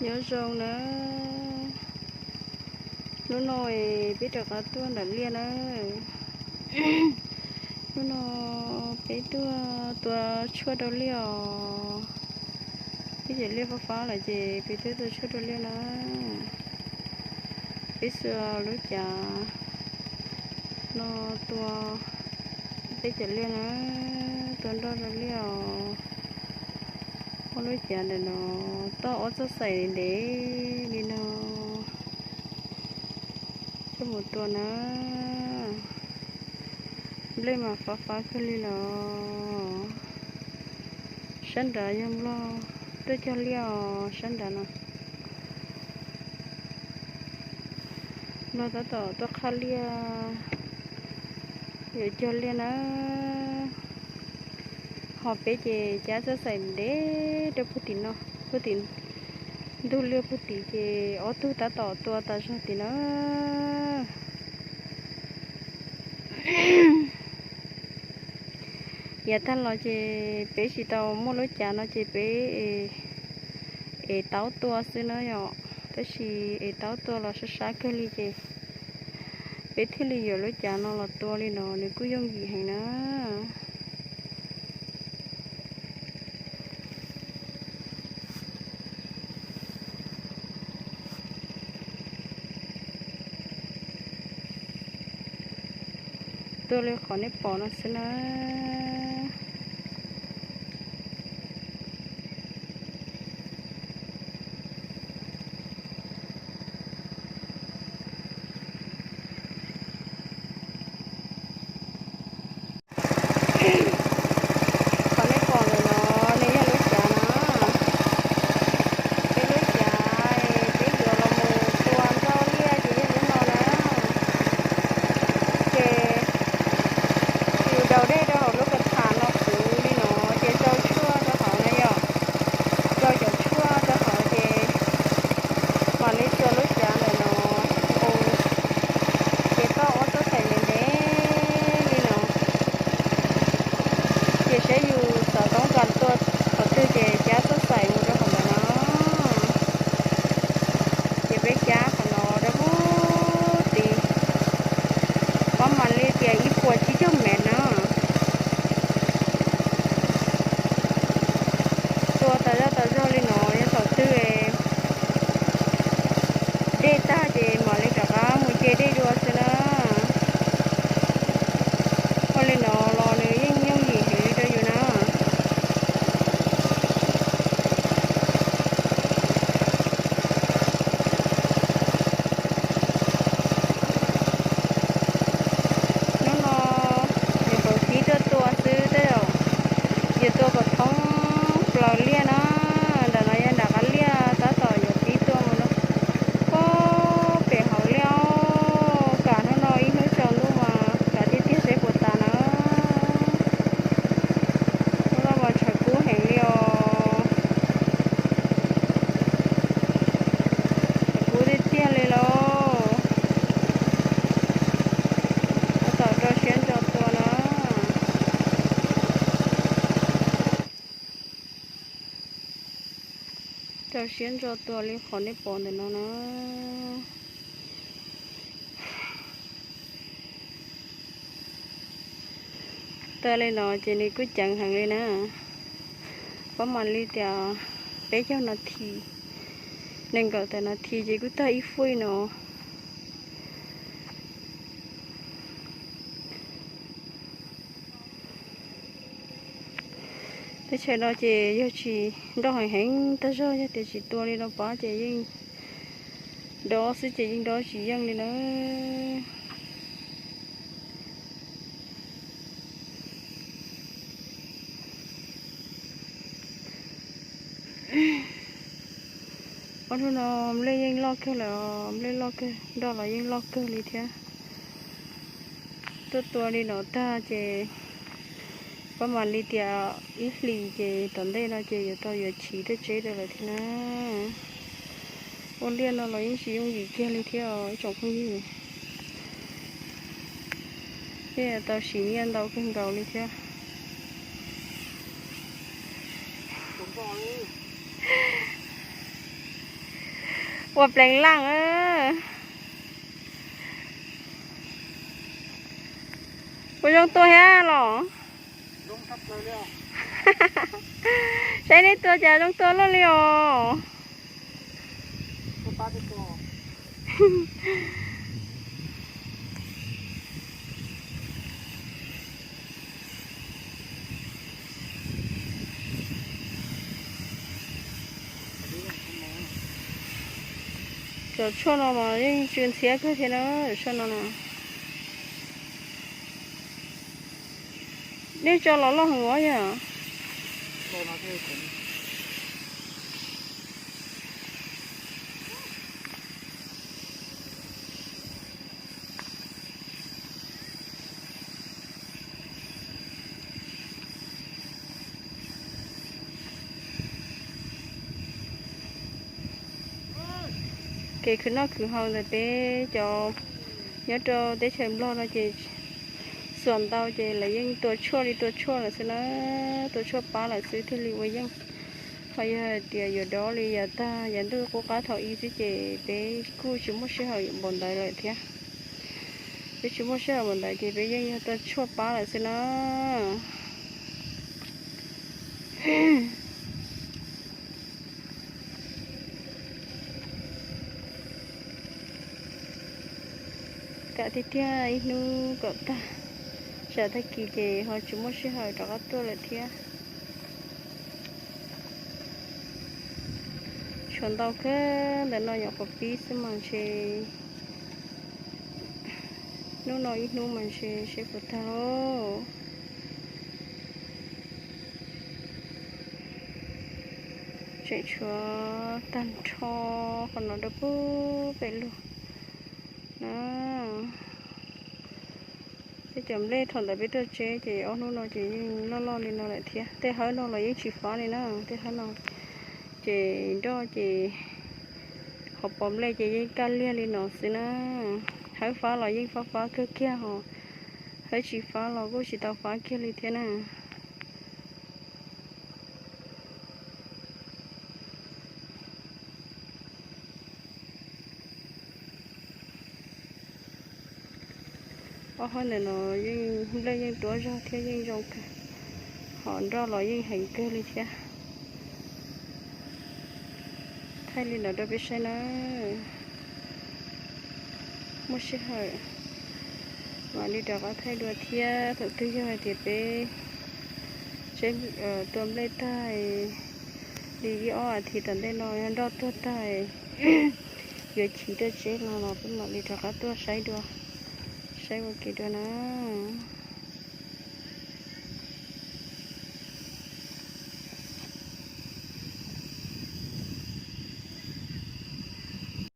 Nyob zoo na, hnub no peb rov qab tuaj nram liaj na. Hnub no peb tuaj tua tshuaj rau liaj os. Peb cov liaj fab fab lawm ces peb tuaj tua tshuaj rau liaj na. Peb xuas lub cav no tua peb cov liaj na, tua nroj rau liaj os. Muab lub cav ntawm no toj ob txoj xaim ntev li no coj mus tua na. Nplej mas fab fab kawg li los. Sab nrad yog Nplog tuaj cog liaj os, sab nrad no. Nplog tab tom tuaj qhaj liaj, yuav cog liaj na. Ho peb ces cab txoj xaim ntev rau puag tim no, puag tim ntug liaj puag tim ces ob tug tab tom tua tas zog tim na. Yav tag los ces peb tsis tau muaj lub cav no ces peb ev taub tua xwb na yom. Tab sis ev taub tua los sab sab kawg li ces peb thiaj li yuav lub cav no los tua li no, nws kuj yooj yim heev na. Tua li qhov nej pom no xwb na. Qhov nej pom ntawm no nws yog lub cav na. Peb lub cav, peb yuav los mus tua nroj liaj ces yog lub no na. Ces yus daus dej rau hauv lub kav tham no puv li no, ces rau tshuaj rau hauv na yom. Rau cov tshuaj rau hauv ces mam li txua lub cav ntawm no mus, ces toj ob txoj xaim ntev ntev li no. Ces saib yus xov tooj kas tua qhov twg ces cab txoj xaim mus rau hauv ntawm no. Ces peb cab qhov no rau puag tid, pab mam li tias ib puas tsib caug mev na. Tua tas zog tas zog li no, yog thaum twg dej tag ces mam li rov qab mus ce dej dua xwb na. Ua li no los nws yeej yooj yim heev li rau yus na. Hnub no nyuam qhuav kib tuaj tua xwb tej zaum yuav tua kom thoob plaws liaj na. Nram no yog nram qab liaj tab tom yuav kib tua mus no. Puag pem hauv liaj, kam hnub no ib hnub tsaus ntuj mas kam tiag tiag seb puas tas na. Hnub no mas tshav kub heev li os. Tshav kub tiag tiag li lauj. Tab tom rau siab ntso tua na. Rau siab ntso tua li qhov nej pom ntawm no na. Tua li no ces nws kuj ceev heev li na. Pab mam li tias peb caug nas this, nees nkaum tawm nas this ces kuj tag ib fuij no. Teb chaws no ces yog tsis nroj heev heev tag zog, yog tias tsis tua li no pab ces yeej dob xwb ces yeej dob tsis yeej li na. Ob hnub no nplej yeej loj kawg lawm, nplej loj kawg, nroj los yeej loj kawg li thiab. Tuaj tua li no tag ces pab mam li tias ib hlis ces tom ntej no ces yuav tau yuav chiv tej tseb rau lawm thiab na. Ua liaj no los yeej tsis yooj yim kiag li thiab os ib tsoom phooj ywg. Thiab tau siv nyiaj ntau kawg nkaus li thiab. Ua pleev laj. Ua zoo tua thiab los? Saib nej tua cas zoo tua luaj li os. Cov tshuaj no mas yeej tsw ntxhiab kawg thiab na, cov tshuaj no na. Nej tso los loj heev os yog? Kev khwv noj khwv haus ntawm peb cov nyob rau teb chaws Nplog no ces xuas ntau ces lawv yeej tua tshuaj li tua tshuaj lawm xwb na, tua tshuaj pab lawm xwb thiaj li ua yeej. Ho yog hais tias yuav dob li yav tag yav ntuj qub qab thaum ub xwb ces peb kuj tsis muaj sij hawm npaum ntawd lawm thiab. Peb tsis muaj sij hawm npaum ntawd ces peb yeej yog tua tshuaj pab lawm xwb na. Kam tiag tiag ib hnub kom tag, tsam tag kis ces ho tsis muaj sij hawm rov qab tuaj lawm thiab. Tshuav ntau kawg ntawm no nyuam qhuav pib xwb mas ntshe hnub no ib hnub mas ntshe seb puas tag lauj. Tseem tshuav tag nrho qhov no rau pem lug na. Tej cov nplej thaum ntawd peb tuaj tseb ces ob hnub no ces yeej loj loj li no lawm thiab. Tej hawb no los yeej tsis fab li na, tej hawb no ces nroj ces qhov pos nplej ces yeej kaj liag li no xwb na. Hawb fab los yeej fab fab kawg kiag ho, hawb tsis fab los kuj tsis tau fab kiag li thiab na. Ob hawb ntawm no yeej nplej yeej tuab zog thiab yeej zoo kawg, ho nroj los yeej heev kawg li thiab. Thaij li ntawd rau peb saib na. Muaj sij hawm mam li rov qab thaij dua thiab. Thaum twg yog hais tias peb tseb tua nplej tag li ib ob as thiv tom ntej no yog nroj tuag tag, yuav chiv tuaj tseb no los peb mam li rov qab tuaj saib dua, saib ua ke dua na.